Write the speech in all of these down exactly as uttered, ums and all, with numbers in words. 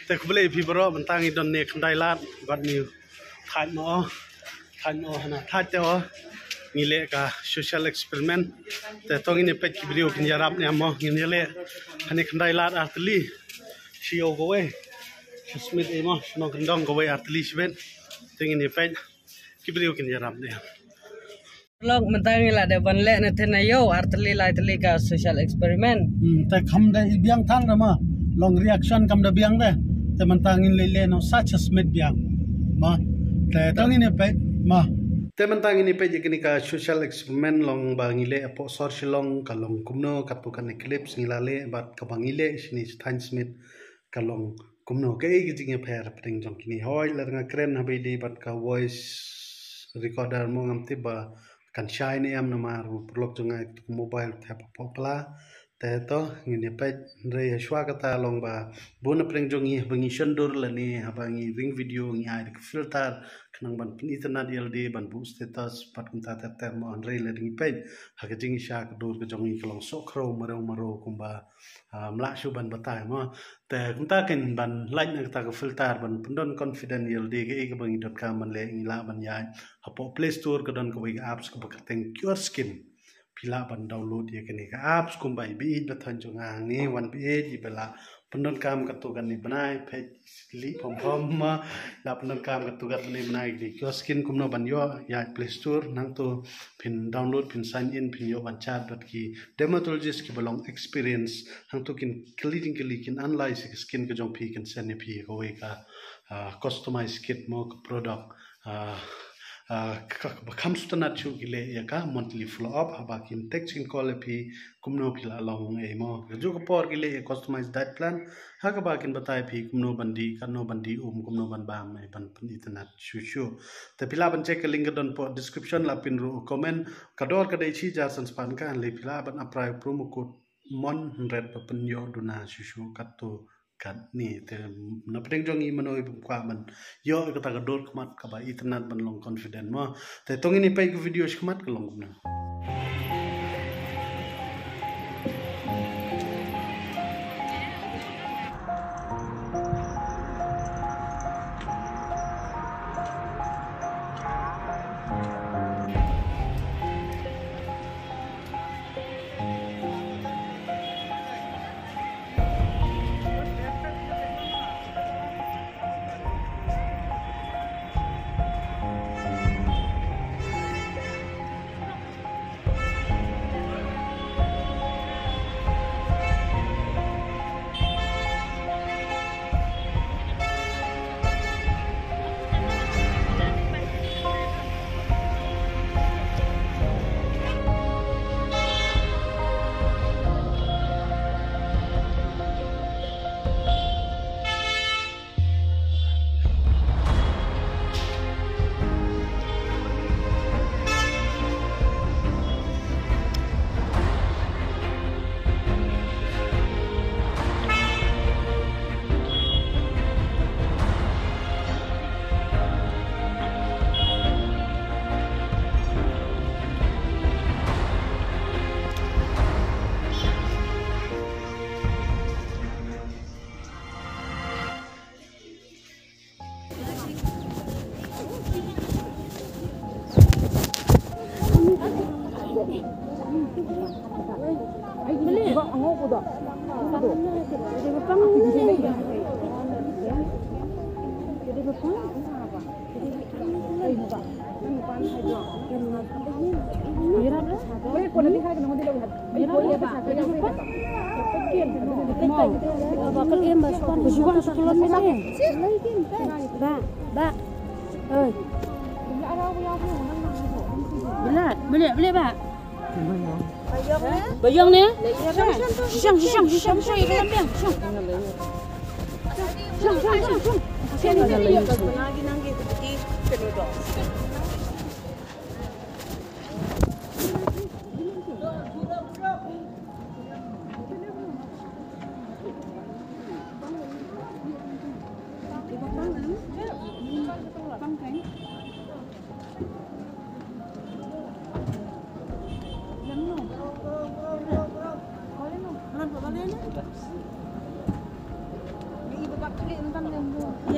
Te khublei phi baroh, mynta ngi don ne Khyndai Lad bad ngi thait mo, thait mo hana thait te o. Ngi leh ka social experiment. Te to ngin ïa peit ki briew kin ïarap ne mo, ngin ïa leh hane Khyndai Lad artylli. Shi ïew kawei, shi smit ei mo, shi nongkyndong kawei artylli shibit. Te ngin ïa peit ki briew kin ïarap ne. Lok mynta ngi la dep ban leh ne te na ïew artylli laitylli ka social experiment. Hmm, te kam da biang tang da ma. Long reaction kam da biang de. Te mynta ngin leh leh no sa shi smit biang. Ma. Te to ngin ïa peit ma. Te mynta ngin ïa peit ïa kane ka social experiment long ba ngi leh hapoh sor Shillong ka long kumno, katto katne clips ngi la leh bad kaba ngi leh shane shi thaiñ smit ka long kumno, kaei ka jingïapher hapdeng jong kine. Hooid, lada nga kren haba ïadei bad ka voice recorder mo ngam tip ba kan shai ne em namar u paralok jong nga ïa ka mobile thep hapoh pla. Te to ngin ïa peit, hynrei hashwa kata long ba bun hapdeng jong ngi haba ngi shon dur lane haba ngi ring video ngi ai da ka filter khnang ban pynitynnad ïa lade, ban buh status bad kumta ter ter mo, hynrei lada ngi peit ha ka jingshisha ka dur ka jong ngi ka long sohkhrew marew marew kumba, ah, ym lah shuh ban batai mo. Te kumta kan ban lait na kata ka filter ban pyndon confident ïa lade, kaei kaba ngi donkam ban leh ngi lah ban ïaid hapoh Play Store ka don kawei ka apps kaba kyrteng Cure Skin. Phi lah ban download ïa kane ka apps kumba i baieit ba thon jong nga hangne, wan baieit, iba lah pyndonkam katto katne bnai, peit lih phom phom ma, lah pyndonkam katto katne bnai. Kane Cure Skin kumno ban ïoh, ïaid Play Store nangto phin download, phin sign in, phin ïoh ban chat bad ki dermatologist kiba long experience, hangto kin kylli jingkylli, kin analyse ïa ka skin ka jong phi, kin send ïa phi kawei ka, ah, customized kit mo, ka product, ah, ah, ka, kaba kham sngewtynnat shuh ki leh ïa ka monthly follow up, haba kin text kin call ïa phi kumno phi la long ei mo. Kajuh ka por ki leh ïa customized diet plan, ha kaba kin batai phi kumno ban dih, katno ban dih um, kumno ban bam, ei ban pynitynnad shuh shuh. Te phi lah ban check ka link ka don hapoh description, lah pynrung comment. Ka dor ka dei shi hajar san spah tyngka, hynrei phi lah ban apply promo code mon hynrei ba pynïoh duna shuh shuh katto katne. Te na pdeng jong ngi mano i bym kwah ban ïoh kata ka dur khmat kaba itynnad ban long confident mo. Te to ngin ïa peit ka video shi khmat ka long kumno. Ba, ba. Oi. Bela, bela, bela, ba. Bayong ne? Shang, shang, shang, shang, shang, shang. Shang, shang, shang, shang.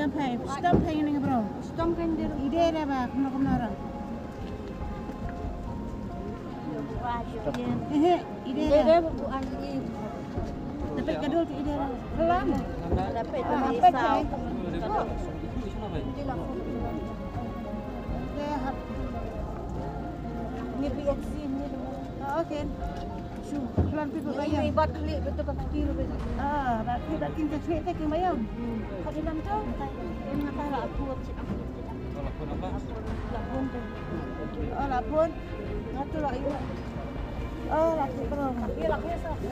Stamp hai, stamp hai ni bro. Stamp kan dia. Ide dia ba, kumno kumno orang. Ehe, ide dia. Dapat gadul tu ide dia. Kelam. Dapat tu isau. Dia hap. Ni B X C ni. Ah, okay. Shu, plan pi ko bayang. Ni bat klik betul ka kecil betul. Ah, bat klik, bat klik, klik, klik, bayang. Kat dalam tu. Yang apa lah aku cik aku. Lapun tu. Oh, lapun. Ngatu lah, ayo. Oh, lapun.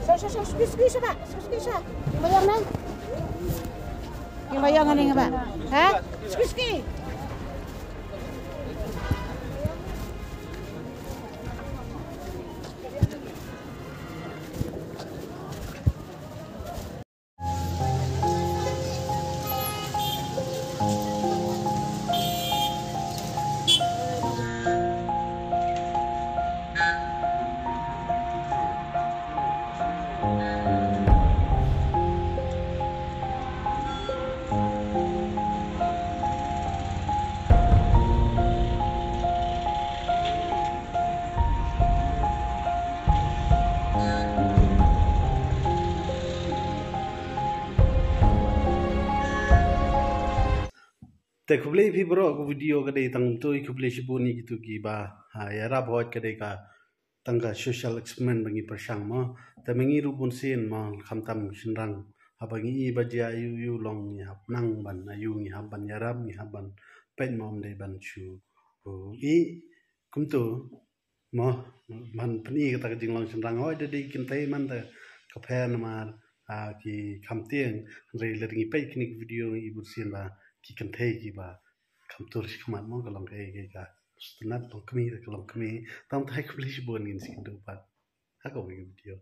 So, so, so, squeeze, squeeze, squeeze, squeeze, squeeze. Bayang ni. Yang bayang ni apa? Ha? Squeeze, squeeze. Te khublei phi bro, ka video ka dei tang tu, khublei shibun ïa kitu kiba ha ïarap hoi, ka dei ka tang ka social experiment ba ngi pyrshang mo. Te ma ngi ruh bun sien mo, khamtam shynrang, haba ngi i ba jia ïu ïu long ngi hap nang ban ïu, ngi hap ban ïarap, ngi hap ban peit mo, ym dei ban shu i kumtu. Mo, man pyni kata ka jinglong shynrang, hoi da dei kynthei man ta ka pher namar, ah, ki kham tieng, hynrei lada ngi peit kine ki video ngi bun sien ba ki kynthei kiba kham tur shi khmat mo, ka long kaei kaei ka sngewtynnat, long kmie ka long kmie. Tang te khublei shibun, ngin sa ïakynduh pat ha kawei ka video.